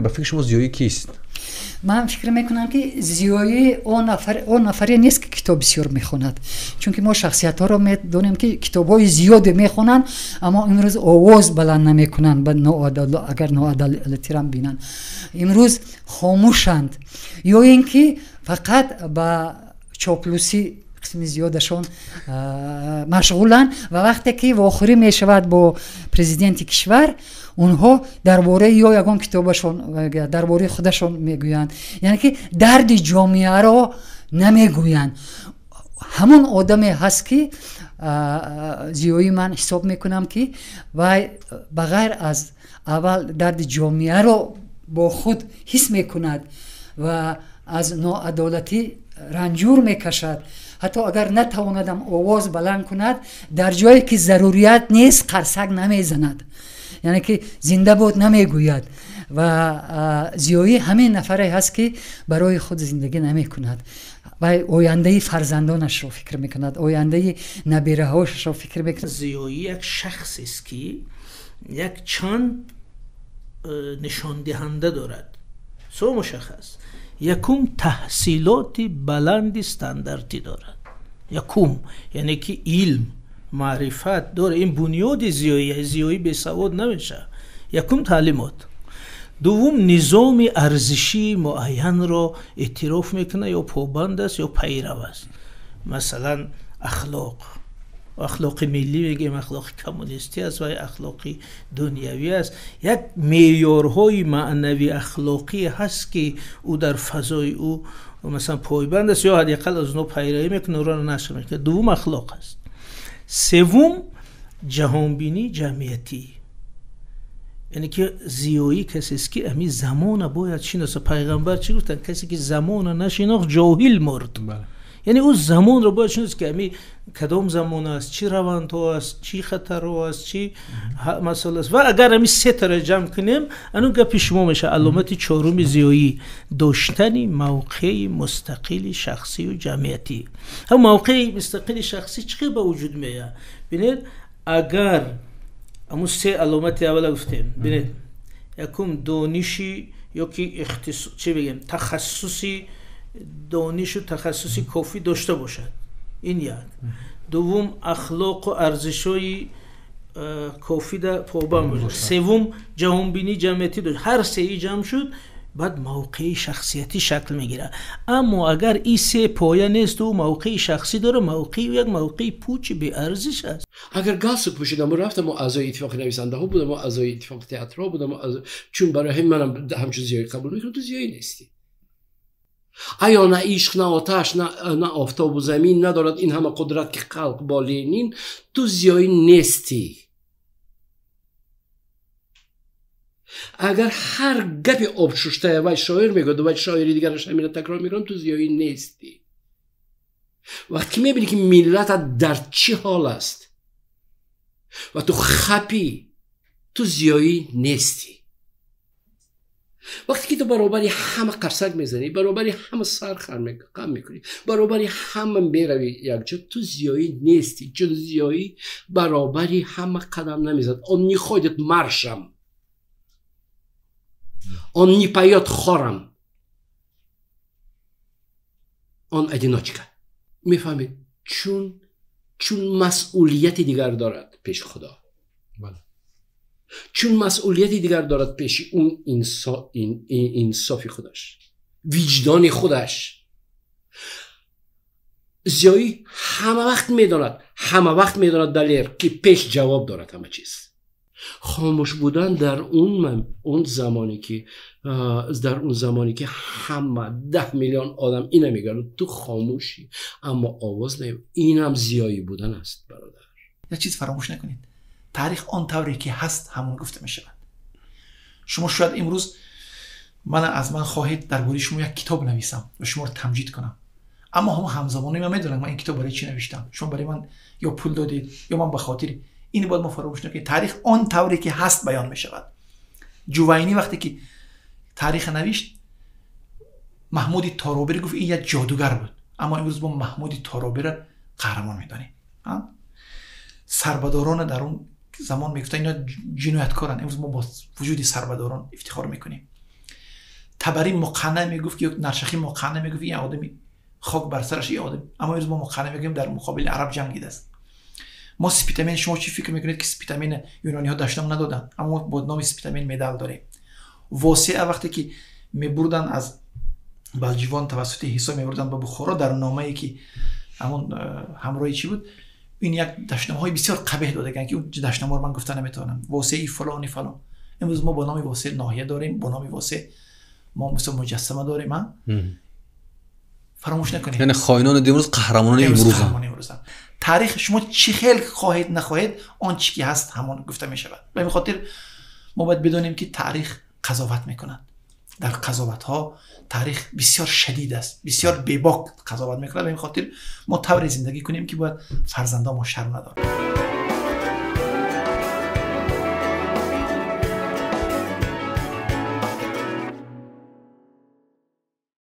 Ба фикри шумо зиёӣ кист? Ман фикр мекунам, ки зиёӣ он нафаре нест, ки китоб бисёр мехонад, чунки мо шахсиятҳоро медонем, ки китобҳои зиёде мехонанд, аммо имрӯз овоз баланд намекунанд ба агар ноадолатиро бинанд, имрӯз хомӯшанд ё ин ки фақат ба чоплусӣ қисми зиёдашон машғуланд. Ва вақте ки вохӯрӣ мешавад бо президенти кишвар, онҳо дар бораи ё ягон китобашон, дар бораи худашон мегӯянд, яъне ки дарди ҷомеаро намегӯянд. Ҳамон одаме ҳаст, ки зиёӣ ман ҳисоб мекунам, ки вай ба ғайр аз аввал дарди ҷомеаро бо худ ҳис мекунад ва аз ноадолатӣ ранҷур мекашад, ҳатто агар натавонадам овоз баланд кунад, дар ҷое ки зарурият нест қарсак намезанад, яъне ки зинда бод намегӯяд. Ва зиёӣ ҳамин нафаре ҳаст, ки барои худ зиндагӣ намекунад ва ояндаи фарзандонашро фикр мекунад, ояндаи набираҳояшро фикр мекунад. Зиёӣ як шахсест, ки як чанд нишондиҳанда дорад, со мушаххас. Якум, таҳсилоти баланди стандартӣ дорад. Якум, яъне ки илм, маърифат дорад. Ин бунёди зиёӣ. Зиёӣ бесавод намешавад. Якум, таълимот. Дуввум, низоми арзишии муайянро эътироф мекунад, ё побанд аст, ё пайрав аст. Масалан, ахлоқ, ахлоқи миллӣ мегӯем, ахлоқи коммунистӣ аст ва ахлоқи дунявӣ аст. Як меъёрҳои маънавӣ ахлоқӣ ҳаст, ки ӯ дар фазои ӯ, масалан, пойбанд аст ё ҳадди ақал аз онҳо пайравӣ мекунад, ӯро нашр мекунад. Дуввум, ахлоқ аст. Севум, ҷаҳонбинии ҷамъиятӣ, яъне ки зиёӣ касест, ки ами замона бояд шиноса. Пайғамбар чӣ гуфтанд? Касе ки замона нашинохт, ҷоҳил мурд. Яъне ӯ замонро бояд шинос, ки ами кадом замон аст, чӣ равандҳо аст, чӣ хатарҳо аст, чӣ масъала аст. Ва агар ами сетаро ҷамъ кунем, ану гапи шумо мешавад. Аломати чоруми зиёӣ: доштани мавқеи мустақили шахсию ҷамъиятӣ. Ҳам мавқеи мустақили шахсӣ чӣ хел ба вуҷуд меояд? Бинед, агар ҳамун се аломати аввала гуфтем, бинед, якум, дониши ё ки чӣ бигем, тахассуси, донишу тахассуси кофӣ дошта бошад, ин як. Дуввум, ахлоқу арзишҳои кофида побанд бошад. Севум, ҷаҳонбинии ҷамъиятӣ дошт. Ҳар сеи ҷамъ шуд, баъд мавқеи шахсиятӣ шакл мегирад. Аммо агар ин се поя нест, ӯ мавқеи шахсӣ дорад, мавқеи як мавқеи пучи беарзиш аст. Агар галстук пӯшидам, рафтам ва аъзои иттифоқи нависандаҳо будам ва аъзои иттифоқи театрҳо будам, чун барои ҳамин манам ҳамчун зиёӣ қабул мекунам, ту зиёӣ нестӣ. Ая на ишқ, на оташ, на офтобу замин надорад ин ҳама қудрат, ки халқ бо Ленин. Ту зиёӣ нестӣ. Агар ҳар гапи обшуштая вай шоир мегӯяд, вай шоири дигараш ҳамина такрор мекунад, ту зиёӣ нестӣ. Вақте ки мебинӣ, ки миллатат дар чӣ ҳол аст ва ту хапӣ, ту зиёӣ нестӣ. Вақте ки ту баробари ҳама қарсак мезанӣ, баробари ҳама сар хам мекунӣ, баробари ҳама меравӣ якҷо, ту зиёӣ нестӣ, чун зиёӣ баробари ҳама қадам намезад. Он не ходит маршем, он не поет хором, он одиночка. Мефаҳмед, чун масъулияти дигар дорад пеши Худо, чун масъулияти дигар дорад пеши он инсофи худаш, виҷдони худаш. Зиёӣ ҳама вақт медонад, ҳама вақт медонад, Далер, ки пеш ҷавоб дорад ҳама чиз. Хомӯш будан дар он замоне ки дар он замоне ки ҳама 10 миллион одам ина мегӯянд, ту хомӯшӣ, аммо овоз не, инам зиёӣ будан аст, бародар. Як чиз фаромӯш накунед: таърих он тавре ки ҳаст, ҳамон гуфта мешавад. Шумо шояд имрӯз мана аз ман хоҳед дар бораи шумо як китоб нависам ва шуморо тамҷид кунам, аммо ҳамон ҳамзабонои ман медонанд, ман ин китоб барои чӣ навиштам. Шумо барои ман ё пул додед, ё ман ба хотири ин. Бояд мо фаромӯш накунем, таърих он тавре ки ҳаст баён мешавад. Ҷувайнӣ вақте ки таъриха навишт, Маҳмуди Торобиро гуфт, ин як ҷодугар буд, аммо имрӯз мо Маҳмуди Торобиро қаҳрамон медонем. Сарбадорона дар он замон мегуфтанд, ино ҷинояткоранд, имрӯз мо бо вуҷуди сарбадорон ифтихор мекунем. Табарӣ муқанна мегуфт ки Наршахӣ муқанна мегуфт, ин одами хок бар сараш, ин одам. Аммо имрӯз мо муқанна мегӯем, дар муқобили араб ҷангидааст. Мо Спитамен, шумо чӣ фикр мекунед, ки Спитамена юнониҳо дашном надоданд? Аммо мо бо номи Спитамен медал дорем. Восеа вақте ки мебурданд аз Балҷивон, тавассути Ҳисор мебурданд ба Бухоро, дар номае ки ҳамон ҳамроҳи чӣ буд, ин як дашномҳои бисёр қабеҳ додаган, ки он дашномҳоро ман гуфта наметавонам. Восеи фалони фалон. Имрӯз мо бо номи Восе ноҳия дорем, бо номи Восе мо мисол муҷассама дорем. А фаромӯш накунед, яъне хоинони димрӯз қаҳрамонони имрӯзанд. Таърих, шумо чӣ хел хоҳед нахоҳед, он чӣ ки ҳаст, ҳамон гуфта мешавад. Ба ин хотир мо бояд бидонем, ки таърих қазоват мекунад. Дар қазоватҳо таърих бисёр шадид аст, бисёр бебок қазоват мекунад. Ба ин хотир мо тавре зиндагӣ кунем, ки бояд фарзандон мо шарм надоранд.